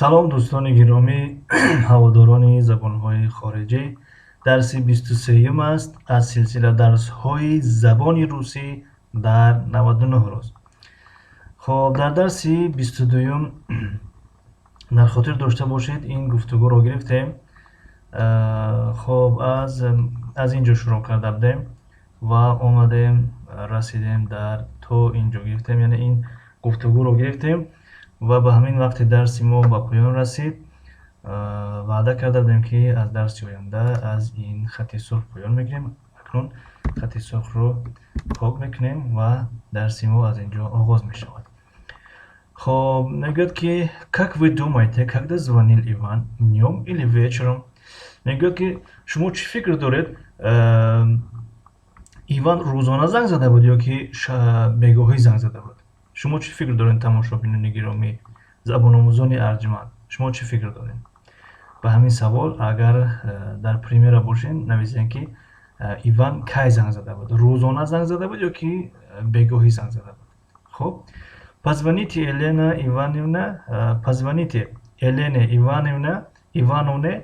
Салом, дӯстони гиромӣ, ҳаводорони забонҳои хориҷӣ. Дарси 23-юм аст аз силсила дарсҳои забони русӣ дар 99 рӯз. Хоб, дар дарси 22-юм дар хотир дошта бошед, ин гуфтугӯро гирифтем. Хоб, аз ин ҷо шурӯъ карда будем ва омадем, расидем, дар то ин ҷо гирифтем, яъне ин гуфтугӯро гирифтем ва ба ҳамин вақти дарси мо ба поён расид. Ваъда карда будем, ки аз дарси оянда аз ин хати сурх поён мегирем. Акнун хати сурхро пок мекунем ва дарси мо аз ин ҷо оғоз мешавад. Хоб, мегӯяд, ки как вы думаете, когда звонил Иван, днём или вечером? Мегӯяд, ки шумо чӣ фикр доред, Иван рӯзона занг зада буд ё ки бегоҳӣ занг зада буд? Шумо чӣ фикр доред, тамошобинони гиромӣ, забономӯзони арҷманд, шумо чӣ фикр доред ба ҳамин савол? Агар дар примера бошед, нависем, ки Иван кай занг зада буд: рӯзона занг зада буд ё ки бегоҳӣ занг зада буд? Хуб, позвоните Елена Ивановна, позвоните Елене Ивановна, Ивановне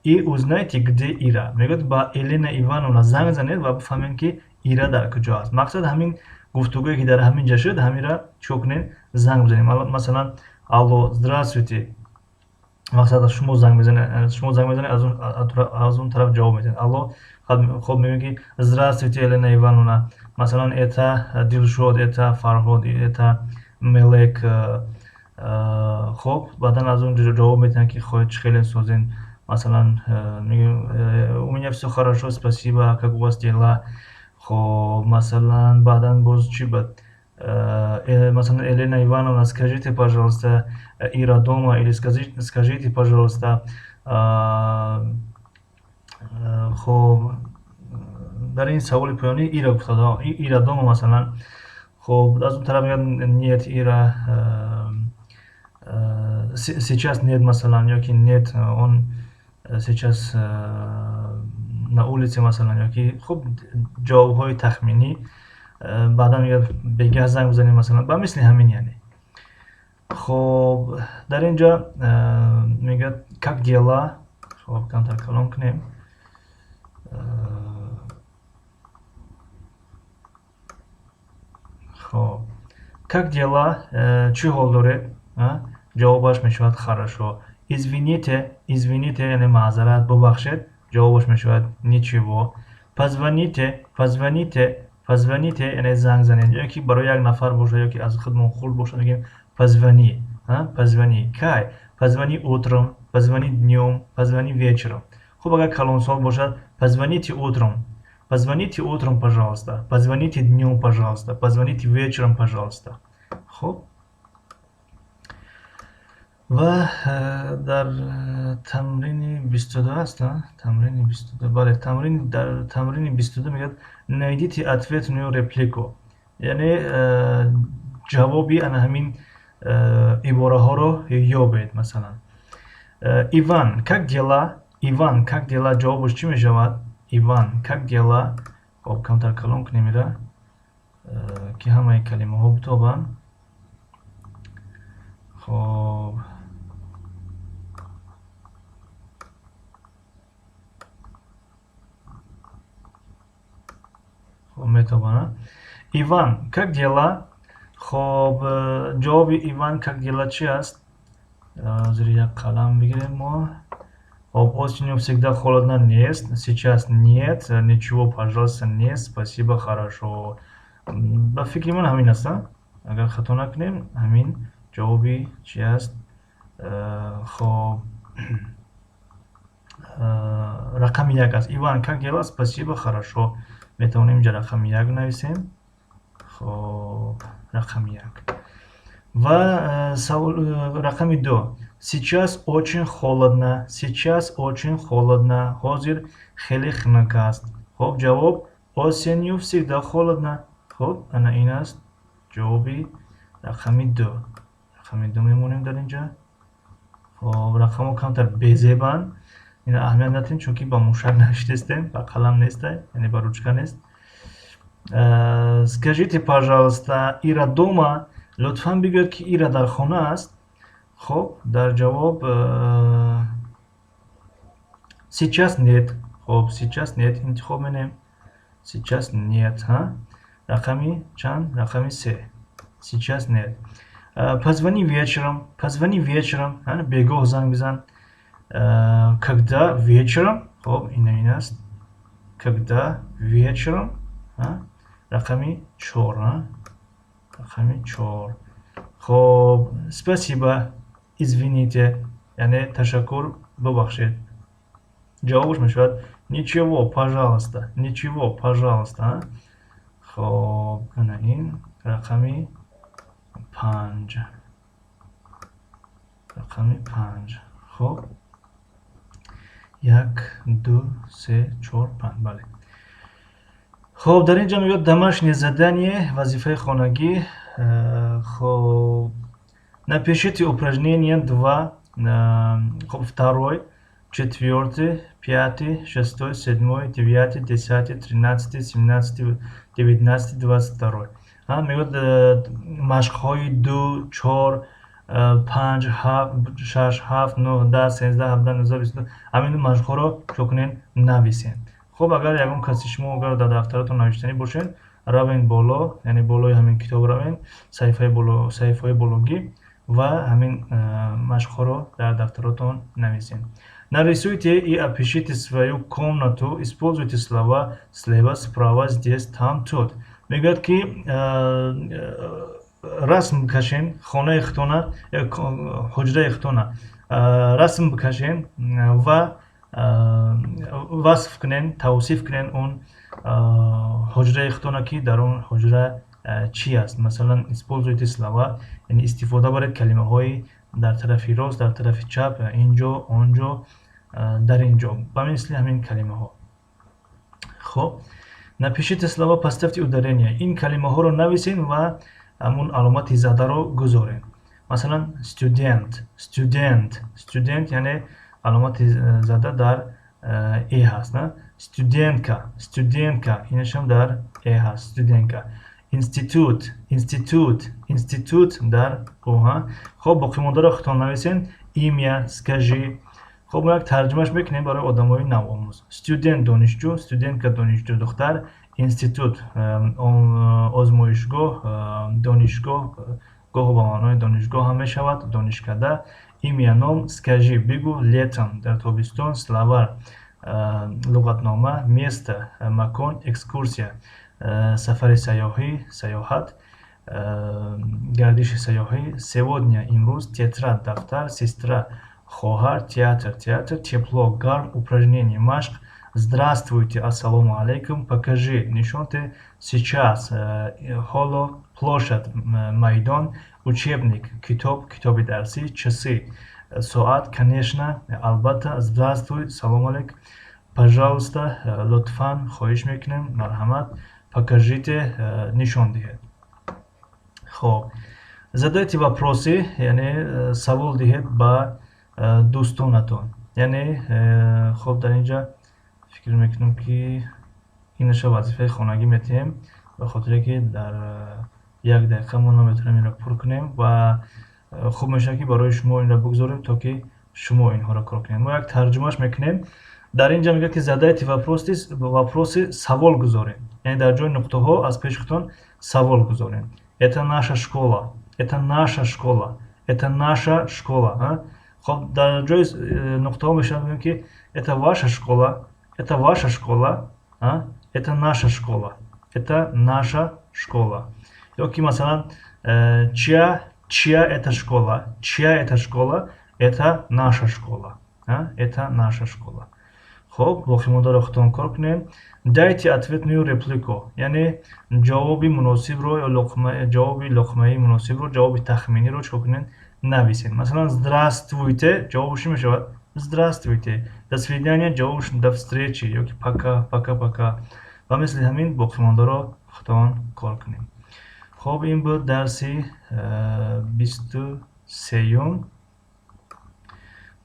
и узнайте, где Ира. Мегӯяд, ба Елена Ивановна занг занед ва бифаҳмем, ки Ира дар куҷо аст. Мақсад, ҳамин гуфтугӯе, ки дар ҳамин ҷа шуд, ҳаминра чикор кунед? Занг бизанед. Масалан, алло, здравствуйте. Мақсад, шумо занг мезанед, шумо занг мезанед, аз он тараф ҷавоб медиҳед: алло. Хоб, мегӯем, ки здравствуйте, Елена Ивановна, масалан, это Дилшод, это Фарҳод, это Мелек. Хоб, баъдан аз он ҷавоб медиҳанд, ки чӣ хеле созен. Масалан, мегӯем: у меня всё хорошо, спасибо, как у вас дела? Хоб, масалан, баъдан боз чӣ бад? Масалан, Елена Ивановна, скажите, пожалуйста, Ира дома? Или скажите, пожалуйста, хоб, дар ин саволи поёнӣ Ира гуфта, Ира дома, масалан. Хоб, аз он тараф мегӯяд: нет, Ира сейчас нет, масалан, ё ки нет, он сейчас на улице, масалан, ё ки хуб, ҷавобҳои тахминӣ. Баъдан мегӯяд, бегаҳ занг бизанем, масалан, ба мисли ҳамин, яъне. Хоб, дар ин ҷо мегӯяд: как дела? Хоб, камтар калон кунем. Хоб, как дела, чӣ ҳол доред? Ҷавобаш мешавад: хорошо. Извините, извините, яъне маъзарат, бубахшед. Ҷавобаш мешавад: ничего. Позвоните, позвоните, позвоните, яъне занг занед, ё ки барои як нафар бошад, ё ки аз худмон хурд бошад, мегӯем: позвони, позвони. Кай? Позвони утром, позвони днём, позвони вечером. Хуб, агар калонсол бошад: позвоните утром, позвоните утром, пожалуйста, позвоните днём, пожалуйста, позвоните вечером, пожалуйста. Хуб, ва дар тамрини 22 аст, тамрини 22, бале, тамрини, дар тамрини 22 мегӯяд: найдите ответную реплику, яъне ҷавоби ана ҳамин ибораҳоро ёбед. Масалан, Иван, как дела? Иван, как дела? Ҷавобаш чӣ мешавад? Иван, как дела? Хоб, камтар калон кунем ира, ки ҳамаи калимаҳо битобанд. Хоб, метобанд. Иван, как дела? Хоб, ҷавоби Иван, как дела чи аст? Ҳозир як қалам бигирем мо. Хоб, осенью всегда холодно, нет, сейчас нет, ничего, пожалуйста, нет, спасибо, хорошо. Ба фикри ман, ҳамин аст, агар хато накунем, ҳамин ҷавоби чи аст? Хоб, рақами як аст. Иван, как дела? Спасибо, хорошо. Метавонем инҷа рақами як нависем. Хоб, рақами як. Ва савол рақами ду: сейчас очень холодно, сейчас очень холодно, ҳозир хеле хунук аст. Хоб, ҷавоб: осенью всегда холодно. Хоб, ана ин аст ҷавоби рақами ду. Рақами ду мемонем дар инҷа. Хоб, рақамҳо камтар безебанд, ина аҳамият надиҳем, чунки ба мушак навиштестем, ба қалам неста, яъне ба ручка нест. Скажите, пожалуйста, Ира дома? Лутфан бигӯяд, ки Ира дар хона аст. Хоб, дар ҷавоб «сейчас нет». Хоб, «сейчас нет» интихоб менем. «Сейчас нет», ҳа, рақами чанд? Рақами се, «сейчас нет». Позвони вечером, позвони вечером, бегоҳ занг бизан. Когда? Вечером. Хоб, ина ин аст. Когда? Вечером, рақами чор, рақами чор. Хоб, спасибо, извините, яъне ташаккур, бубахшед. Ҷавобаш мешавад «Ничего, пожалуйста», «Ничего, пожалуйста». Хоб, ана ин рақами панҷ, рақами панҷ. Хоб, як, ду, се, чор, панҷ, бале. Хоб, дар ин ҷо мегӯяд: домашнее задание, вазифаи хонагӣ. Хоб, напишите упражнение два, хоб, второй, четвертый, пятый, шестой, седьмой, девятый, десятый, 13-й, 17-й, 19-й, 22-й. Мегӯяд, машқҳои ду, чор, панҷ, ҳафт, шаш, ҳафт, нӯҳ, 10, 13, 17, 19, 22, ҳамин машқҳоро чо кунед? Нависед. Хуб, агар ягон каси шумо агар дар дафтаратон навиштанӣ бошед, равен боло, яъне болои ҳамин китоб равен, саҳифаи боло, саҳифаҳои бологӣ, ва ҳамин машқҳоро дар дафтаратон нависед. Нарисуйте и опишите свою комнату, используйте слова слева, справа, здесь, там, тут. Мегӯяд, ки расм бикашем хонаи худтона, ҳуҷраи худтона расм бикашем ва васф кунем, тавсиф кунем он ҳуҷраи худтона, ки дар он ҳуҷра чӣ аст. Масалан, используйте слова, яъне истифода баред калимаҳои дар тарафи рост, дар тарафи чап, инҷо, онҷо, дар ин ҷо, ба мисли ҳамин калимаҳо. Хоб, напишите слова, поставьте ударение. Ин калимаҳоро нависем ва ҳамун аломати задаро гузорем. Масалан, студент, студент, студент, яъне аломати зада дар э ҳаст. Студентка, студентка, инашам дар э ҳаст, студентка. Институт, институт, институт дар о. Хоб, боқимондаро худтон нависем. Имя скажи. Хоб, мо як тарҷумаш мекунем барои одамои навомӯз. Студент — донишҷӯ, студентка — донишҷӯ духтар, институт — озмоишгоҳ, донишгоҳ, гоҳо ба маънои донишгоҳ ҳам мешавад, донишкада. Имя — ном, скажи — бигӯ, летом — дар тобистон, словарь — луғатнома, место — макон, экскурсия — сафари сайёҳӣ, сайёҳат, гардиши сайёҳӣ, сегодня — имрӯз, тетрадь — дафтар, сестра — хоҳар, театр — театр, тепло — гарм, упражнение — машқ, здравствуйте — ассалому алайкум, покажи — нишон деҳ, сейчас — ҳоло, площадь — майдон, учебник — китоб, китоби дарсӣ, часы — соат, конечно — албатта, здравствуй — салом алейк, пожалуйста — лутфан, хоҳиш мекунем, марҳамат, покажите — нишон диҳед. Хоб, задайте вопросы, яъне савол диҳед ба дӯстонатон. Яъне, хоб, дар ин ҷа фикр мекунам, ки инаша вазифаи хонагӣ метиҳем, ба хотире ки дар як дақиқа мо наметавонем инро пур кунем ва хуб мешавад, ки барои шумо инро бигзорем, то ки шумо инҳоро кор кунед. Мо як тарҷумаш мекунем. Дар ин ҷа мегӯяд, ки задайте вопросы, савол гузорем, яъне дар ҷои нуқтаҳо аз пеши худтон савол гузорем. Это наша школа, это наша школа, это наша школа. Хоб, дар ҷои нуқтаҳо мешавад, мегӯем, ки это ваша школа, это ваша школа, это наша школа, это наша школа. Ё ки, масалан, чья, чья это школа, чья это школа? Это наша школа, это наша школа. Хоб, боқимондаро худтон кор кунем. Дайте ответную реплику, яъне ҷавоби муносибро ё ҷавоби луқмаи муносибро, ҷавоби тахминиро чикор кунед? Нависед. Масалан, здравствуйте, ҷавобаш чӣ мешавад? Здравствуйте. До свидания, ҷавобаш до встречи ё ки пока, пока, пока. Ва мисли ҳамин боқимондаро худтон кор кунем. Хоб, ин буд дарси 23-юм.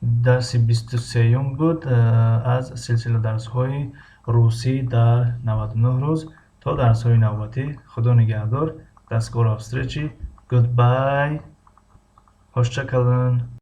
Дарси 23-юм буд аз силсила дарсҳои русӣ дар 99 рӯз. То дарсҳои навбатӣ, худо нигаҳдор. До скорой встречи, goodbye. Hoşça kalın.